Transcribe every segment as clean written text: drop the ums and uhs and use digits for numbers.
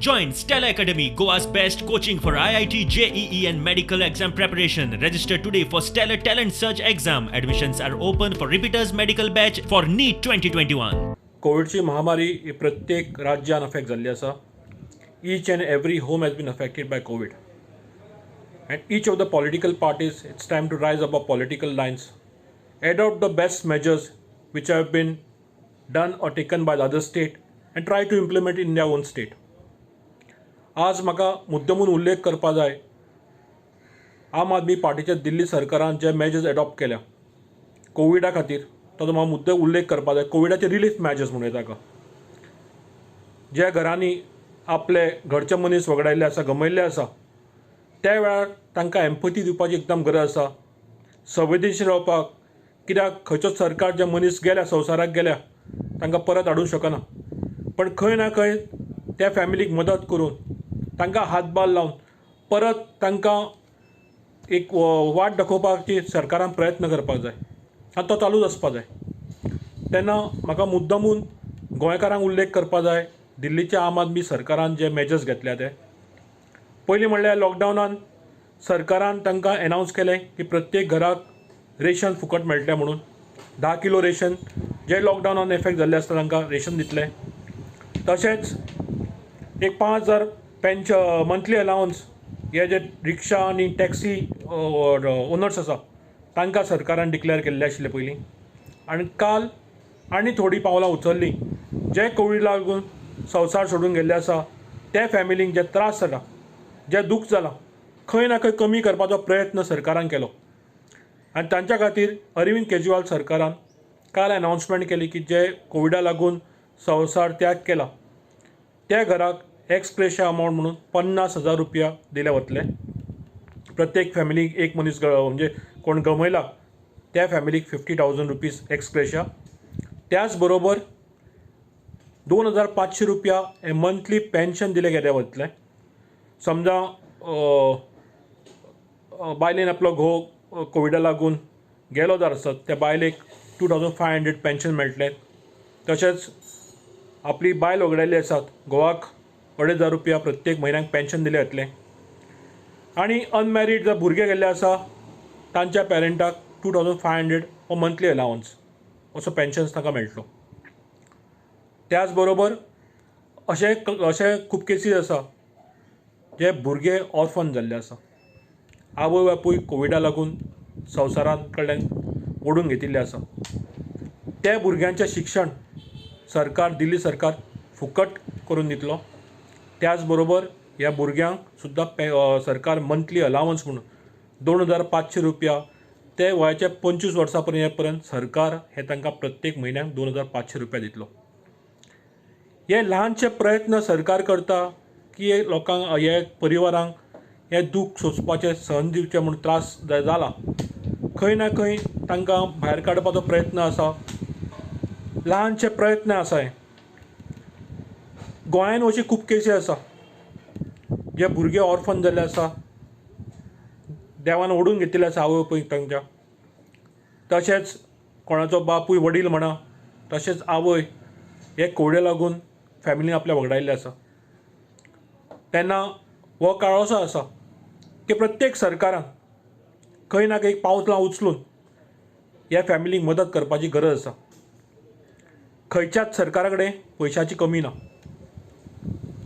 Join Stellar Academy, Goa's best coaching for IIT, JEE and medical exam preparation. Register today for Stellar Talent Search exam. Admissions are open for repeaters medical batch for NEET 2021. कोविडची महामारी ही प्रत्येक राज्यान affect जाल्ली आसा. Each and every home has been affected by COVID, and each of the political parties, it's time to rise above political lines, adopt the best measures which have been done or taken by the other state and try to implement in their own state. आज म्हाका मुद्दमून उल्लेख करपा जाय, आम आदमी पार्टीच्या दिल्ली सरकारान जे measures adopt केल्या कोविडा खातीर, ताजो म्हाका मुद्दो उल्लेख करपा जाय. कोविडाचे रिलीफ मेजर्स म्हणूं येता ताका. ज्या घरांनी आपले घरचे मनीस वगडायल्ले आसा, गमयल्ले आसा, त्या वेळार तांकां एम्पथी दिवपाची एकदम गरज आसा, संवेदनशील रावपाक. कित्याक खंयचोच सरकार जे मनीस गेल्या, संवसाराक गेल्या, तांकां परत हाडूंक शकना, पण खंय ना खंय त्या फॅमिलीक मदत करून, तांकां हातभार लावन परत तांकां एक वाट दाखोवपाची सरकारान प्रयत्न करपाक जाय आनी तो चालूच आसपा जाय. तेन्ना म्हाका मुद्दमून गोंयकारांक उल्लेख करपा जाय, दिल्लीच्या आम आदमी सरकारान जे मेजर्स घेतल्या ते. पयलीं म्हणल्यार लॉकडावनान सरकारान तांकां एनावन्स केलें की प्रत्येक घराक रेशन फुकट मेळटलें म्हणून. 10 किलो रेशन, जे लॉकडावनान एफेक्ट जाल्ले आसता तांकां रेशन दितले. तशेंच एक 5000 पेन्शन मंथली अलावन्स हे जे रिक्षा आनी टॅक्सी ओनर्स आसा तांकां सरकारान डिक्लेअर केल्ले आशिल्ले पयलीं. आनी काल आनी थोडीं पावलां उचल्लीं, जे कोवीड लागून संवसार सोडून गेल्ले आसा त्या फॅमिलींक जे त्रास जाला, जे दूख जालां, खंय ना खंय कमी करपाचो प्रयत्न सरकारान केलो. आनी तांच्या खातीर अरविंद केजरीवाल सरकारान काल अनावन्समेंट केली की जे कोविडा लागून संवसार त्याग केला त्या घराक एक्स ग्रेशिया अमावंट म्हणून 50,000 रुपया दिले वतले. प्रत्येक फॅमिलीक एक मनीस म्हणजे कोण गमयला त्या फॅमिलीक 50,000 रुपीज एक्स ग्रेशिया. त्याच बरोबर 2,500 रुपया हे मंथली पेन्शन दिले गेले वतले. समजा बायलेन आपलो घोव कोविडा लागून गेलो जर आसत, त्या बायलेक 2,500 पेन्शन मेळटलें. तशेंच आपली बायल वगडायल्ली आसात, घोवाक 2,500 रुपया प्रत्येक म्हयन्याक पेन्शन दिलें वतलें. आनी अनमॅरीड जर भुरगे गेल्ले आसा तांच्या पेरंटाक 2,500 हो मंथली अलावन्स असो पेन्शन्स तांकां मेळटलो. त्याच बरोबर अशे अशे खूब केसीस आसा जे भुरगे ऑर्फन जाल्ले आसा, आवय बापूय कोविडा लागून संवसारां कडल्यान ओडून घेतिल्ले आसा. त्या भुरग्यांचें शिक्षण सरकार, दिल्ली सरकार फुकट करून दितलो. त्याच बरोबर ह्या भुरग्यांक सुद्दां सरकार मंथली अलावन्स म्हणून 2,500 रुपया ते वयाच्या 25 वर्सां पर्यंत सरकार हे तांकां प्रत्येक म्हयन्याक 2,500 रुपया दितलो. हे ल्हानशे प्रयत्न सरकार करता की हे लोकांक, हे परिवारांक हे दूख सोंसपाचें सहन दिवचें म्हूण त्रास जाला, खंय ना खंय तांकां भायर काडपाचो प्रयत्न आसा, ल्हानशे प्रयत्न आसा. हे गोंयान अशी खूब केसी आसा जे भुरगे ऑर्फन जाल्ले आसा, देवान ओडून घेतिल्ले आसा आवय बापूयक तांच्या. तशेंच कोणाचो बापूय वडील म्हणा, तशेंच आवय हे कोविडा लागून फॅमिलीन आपल्या वगडायल्ले आसा. तेन्ना हो काळ असो आसा की प्रत्येक सरकारान खंय ना खंय पावलां उचलून ह्या फॅमिलीक मदत करपाची गरज आसा. खंयच्याच सरकारा कडेन पयशाची कमी ना,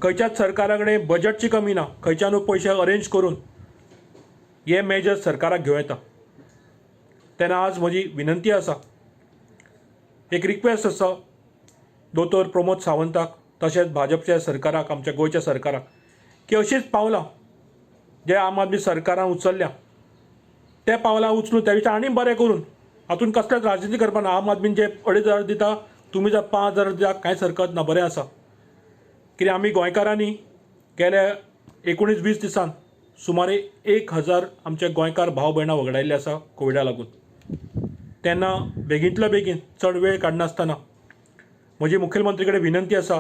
खंयच्याच सरकारा कडेन बजटची कमी ना, खंयच्यानूय पयशे अरेंज करून हे मेजर्स सरकाराक घेवं येता. तेन्ना आज म्हजी विनंती आसा, एक रिक्वेस्ट आसा दोतोर प्रमोद सावंताक, तशेंच भाजपच्या सरकाराक, आमच्या गोंयच्या सरकाराक, की अशींच पावलां जे आम आदमी सरकारान उचलल्या ते पावलां उचलून त्या विशय आनी बरें करून, हातूंत कसलेच राजनिती करपा ना. आम आदमीन जे 2,500 दिता, तुमी जर 5,000 दिता कांयच हरकत ना, बरें आसा. कित्याक आमी गोंयकारांनी गेल्या 19-20 दिसान सुमारे 1,000 आमचे गोंयकार भाव भयणां वगडायल्ले आसा कोविडा लागून. तेन्ना बेगींतल्या बेगीन चड वेळ काडनासतना म्हजी मुखेलमंत्री कडेन विनंती आसा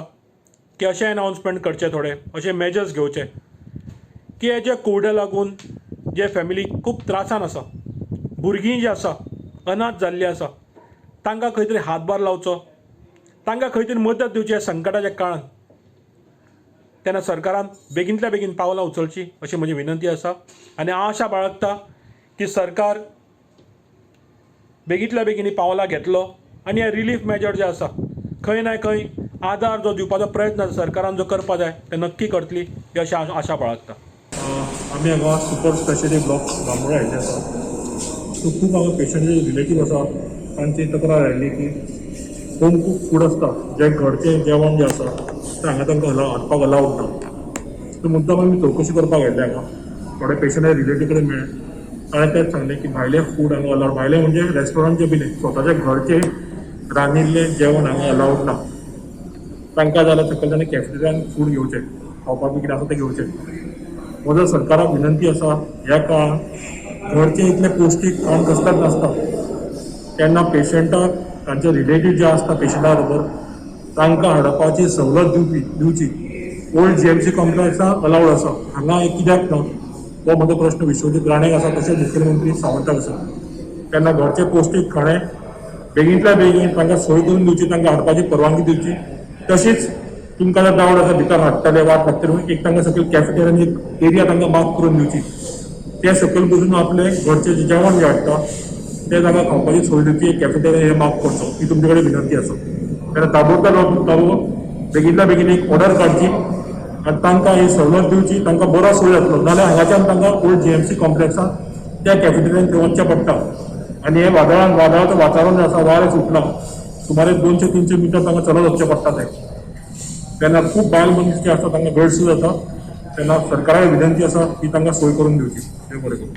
की अशें अनावन्समेंट करचें, थोडे अशे मेजर्स घेवचे की हे जे कोविडा लागून जे फॅमिली खूब त्रासान आसा, भुरगीं जी आसा अनाथ जाल्लीं आसा, तांकां खंय तरी हातभार लावचो, तांकां खंय तरी मदत दिवची ह्या संकटाच्या काळान. तेन्ना सरकारान बेगीनतल्या बेगीन पावलां उचलची अशी म्हजी विनंती आसा. आनी हांव आशा बाळगता की सरकार बेगींतल्या बेगीन ही पावलां घेतलो आनी हे रिलीफ मेजर जे आसा खंय ना खंय आदार जो दिवपाचो प्रयत्न सरकारान जो करपा जाय ते नक्की करतली ही अशी आशा बाळगता. आमी हांगा सुपर स्पेशलिटी ब्लॉक बांबोळे आयिल्ले आसा. सो खूब हांगा पेशंट रिलेटीव आसा तांची तक्रार आयिल्ली की होम कूक फूड आसता, जें घरचें जेवण जें आसा तें हांगा तांकां हाडपाक अलावड ना. सो मुद्दाम आमी चवकशी करपाक आयिल्ले हांगा. थोडे पेशंट रिलेटीव कडेन मेळ्ळे, ताणें तेंच सांगलें की भायलें फूड हांगा अलावड, भायलें म्हणजे रेस्टॉरंटचें बी न्ही, स्वताच्या घरचें रांदिल्लें जेवण हांगा अलावड ना. तांकां जाल्यार सकयल ताणें कॅफेटेरियान फूड घेवचें, खावपाक बी कितें आसा तें घेवचें. म्हजो सरकाराक विनंती आसा, ह्या काळांत घरचें इतलें पौश्टीक खाण कसलेंच नासता, तेन्ना पेशंटाक तांचे रिलेटीव जे आसता पेशंटा बरोबर तांकां हाडपाची सवलत दिवची. ओल्ड जीएमसी कॉम्प्लेक्साक अलावड आसा, हांगा कित्याक ना हो म्हजो प्रश्न विश्वजीत राणेक आसा, तशेंच मुख्यमंत्री सावंताक आसा. तेन्ना घरचें पौश्टीक खाणें बेगीनतल्या बेगीन तांकां सोय करून दिवची, तांकां हाडपाची परवानगी दिवची. तशीच तुमकां जर डावट आसा भितर हाडटले वाट लागतली म्हणून एक तांकां सकयल कॅफेटेरियन एक एरिया तांकां मार्क करून दिवची, ते सकयल बसून आपलें घरचें जेवण जें हाडटा तें तांकां खावपाची सोय दिवची, एक कॅफेटेरिया हे मार्क करचो, ही तुमचे कडेन विनंती आसा. तेन्ना ताबडतोब बेगीनल्या बेगीन एक ऑर्डर काडची आनी तांकां ही सवलत दिवची, तांकां बरो सोय जातलो. नाजाल्यार हांगाच्यान तांकां ओल्ड जीएमसी कॉम्प्लेक्सान त्या कॅफेटेरियन थंय वचचें पडटा. आनी हे वादळाचें वातावरण जें आसा, वारें सुटलां, सुमारे 200-300 मिटर तांकां चलत वचचें पडटा तें. तेन्ना खूब बायल मनीस जे आसा तांकां गैरसोय जाता. तेन्ना सरकाराक विनंती आसा की तांकां सोय करून दिवची. देव बरें करूं.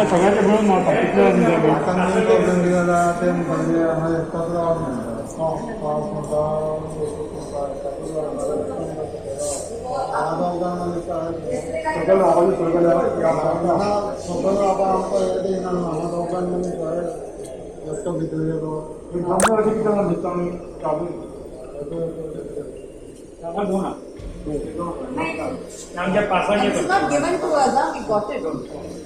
सगळ्यांचे मिळून मारता कितले प्रॉब्लेम कितें जाला ते म्हणजे हांगा एकटोच रावप म्हणटा, पावस म्हणटा, सकयल रावपाची सोय केल्या, सकयल रावपाक आमकां हें दिना न्हू, हांगा दोगांक मनीस जाय, एकटो भितर गेलो अशें कितें जाणां दिसता आमी चालू It's not given to us, huh? We got it.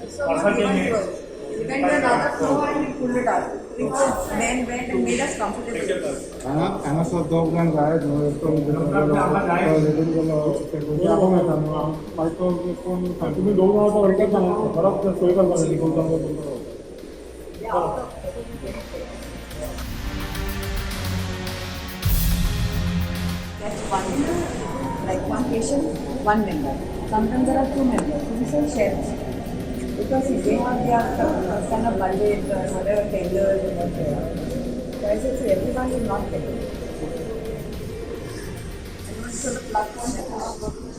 It's not given to us. We went to another floor and we pulled it up. Because men went and made us comfortable. हांगा हांगासर दोग जाण जाय न्हू, एकटो भितर गेलो, return गेलो, मेळटा न्हू, मागीर तो कोण तुमी दोग जाणां आतां हरकत ना, बरोच सोय करपाक जाय दोग जाणां. That's one, like one patient, one member. Sometimes there are two members. So we say share. Because see, they have their kind of budget, whatever tenders and whatever. So I said, see, everyone will not get it. And also the platform that are not working.